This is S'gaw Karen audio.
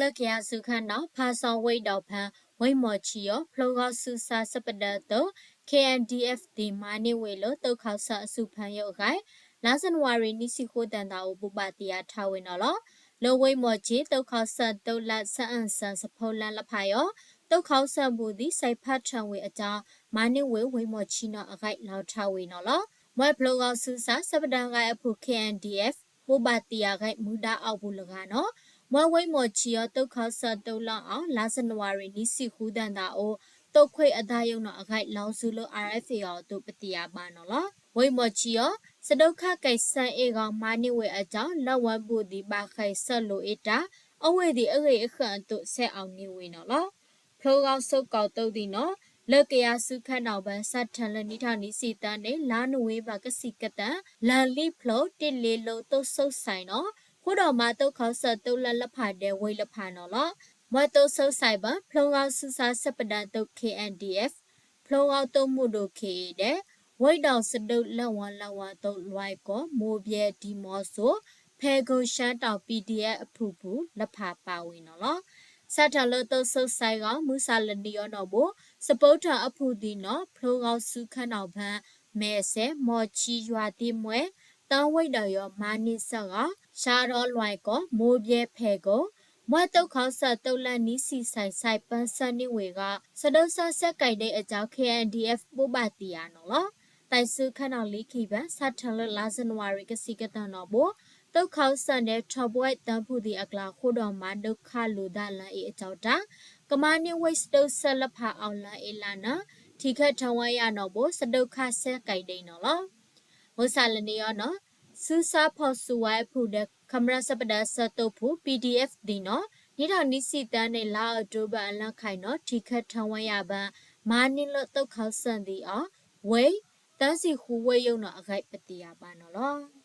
လၢကယၤစူၤခၢၣ်နီၤ ဖါစီၤဝ့ၢ်ဒီးဖၢ ဝ့ၢ်မီၣ်ခၠံအီၤ ဖျိဂီၤစုစါ စဲးပဒၢသုး ခ့ၣ်အဲၣ်ဒ်အ့ၣ် ဒံးမၤန့ၢ်ဝံၤလၢ သုးခီၣ်စၢၣ်အစုဖၢယိၣ်အဂၤ လါစနဝၤရံၤ နံၣ်ဆံဃုသီသၢသီအိၣ် ဘိးဘၣ်တ့ၢ်အါထီၣ်ဝံၤနီၤလီၤ. လၢဝ့ၢ်မီၣ်ခၠံ သုးခီၣ်စၢၣ်သုးလၢ စအၣ်စၢၣ် စဖိလၢလၢဖးအံၤအီၤ သုးခီၣ်စၢၣ်ဘူၣ်သံး စဲးဖးထၢၣ်ဝံၤအတၢ် မၤန့ၢ်ဝံၤ ဝ့ၢ်မီၣ်ခၠံနီၤအဂၤ လီၤထီၣ်ဝံၤနီၤလီၤ. မွဲဖျိဂီၤစုစါ စဲးပဒၢဂၤအဖုၣ် ခ့ၣ်အဲၣ်ဒ်အ့ၣ် ဘိးဘၣ်တ့ၢ်အဂၤ မူဒါအီၣ်ပူၤလၢဂၤနီၤ မွဲဝ့ၢ်မီၣ်ခၠံအီၤ သုးခီၣ်စၢၣ်သုးလၢအီၤ လါစနဝၤရံၤ နံၣ်ဆံဃုသီသၢသီအိၣ် သုးခွ့ၣ်အသးယိၣ်နီၤအဂၤ လီၤဆူလၢ အါရ်အ့ၣ်ဖ်အ့ၣ်အီၤအသိး ပတ့ၢ်အါဘၣ်နီၤလီၤ. ဝ့ၢ်မီၣ်ခၠံအီၤ စဒိၣ်ခၣ်ကဲၣ်စၢၣ်အ့ၣ်ဂီၤ မၤန့ၢ်ဝံၤအတၢ် လၢဝဲဘူၣ်သံးဘၣ်ဃဲၤဆၢလိာ်အ့ၣ်တၢ် အဝ့ၢ်သ့ၣ်အဂ့ၢ်အဃၢၤအသိး ဆဲးအီၣ်န့ၢ်ဝံၤနီၤလီၤ. ဖျိဂီၤစိကီၣ်သုးသံးနီၤ လၢကယၤစူၤခၢၣ်နီၤဘၢ စးထီၣ်လၢနံၣ်ထီၣ်နံၣ်ဆံသၢန့ၣ် လါနိၣ်ဝ့ဘၢၣ် ကဆံးကတၢၢ် လၢလံဖျိ တ့ၢ်လ့လိသုးစိၤစဲးနီၤ ဃိဒီးမၤသုးခီၣ်စၢၣ်သုးလၢလၢဖးဒဲး ဝ့ၢ်လၢဖးနီၤလီၤ. မွဲသုးစိၤစဲးဘၢ ဖျိဂီၤစုစါ စဲးပဒၢသုး ခ့ၣ်အဲၣ်ဒ်အ့ၣ် ဖျိဂီၤသုးမုၢ်ဒိၣ် ခ့ၣ်အ့ၣ်ဒဲး ဝ့ၢ်ဒီးစဒိၣ်လၢဝီၤလၢဝီၤအသိး လွဲၢ်ကီၢ် မိၢ်ဘဲ ဒံမီစိ ဖဲကိၣ် ရှါတီၣ် ပံၣ်ဒံၣ်အ့ၣ် အဖုၣ်ပူၤ လၢဖးပာ်ဝံၤနီၤလီၤ. စးထီၣ်လၢသုးစိၤစဲးအဂီၢ် မုၢ်ဆၣ်လၢနံၤအံၤနီၣ်ဘိ စပိထၢၣ်အဖုၣ်သံးနီၤ ဖျိဂီၤစူၤခၢၣ်နီၤဘၢ မဲၢ်စဲး မီၣ်ခၠံ ယွၤသံမွဲ သၢဝ့ၢ်ဒီးယီၤ မၤန့ၢ်စၢ်ဂီၤ ရှါရီလွဲၢ်ကီၢ် မိၢ်ဘဲ ဖဲကိၣ် မွဲသုးခီၣ်စၢၣ်သုးလၢနံၣ်ဆံစဲး စဲးပၢဆှၢန့ၢ်ဝံၤအဂီၢ် စဒိၣ်စၢ်ဆဲးကဲၣ်ဒဲးအတၢ် ခ့ၣ်အဲၣ်ဒ်အ့ၣ် ဘိးဘၣ်တ့ၢ်အါနီၤလီၤ. တၢ်စူၤခၢၣ်နီၤလံခံဘၢ စးထီၣ်လၢလါစနဝၤရံၤ ကဆံးကတၢၢ်နီၣ်ဘိ သုးခီၣ်စၢၣ်ဒဲး ထီၣ်ဘှဲၣ်သၢဖုၣ်သံးအကျါ ဃိဒီးမၤဒုးခးလိာ်သးလၢအံၤအတၢ် ကမၤန့ၢ်ဝံၤစဒိၣ်စၢ်လၢဖးအီၤလၢအ့လးနၢ် ထံၣ်ခၢၣ်ထၢဝဲယၤနီၣ်ဘိ စဒိၣ်ခၣ်ဆဲးကဲၣ်ဒဲးနီၤလီၤ. မုၢ်ဆၣ်လၢနံၤအံၤနီၣ် ဆူစၢ်ဖီၣ်စုဝဲအဖုၣ်ဒီး ခမရၢၣ် စဲးပဒၢသုးပူၤ ပံၣ်ဒံၣ်အ့ၣ်သံးနီၣ် နံၣ်ထီၣ်နံၣ်ဆံသၢန့ၣ် လါအီးကထိဘၢၣ်အလါခါအံၤနီၣ် ထံၣ်ခၢၣ်ထၢဝဲယၤဘၢ မၤန့ၢ်လၢသုးခီၣ်စၢၣ်သံးအီၤ ဝ့ၢ် သၢဆံဃုဝ့ၢ်ယိၣ်နီၣ်အဂၤ ပတ့ၢ်အါဘၣ်နီၤလီၤ.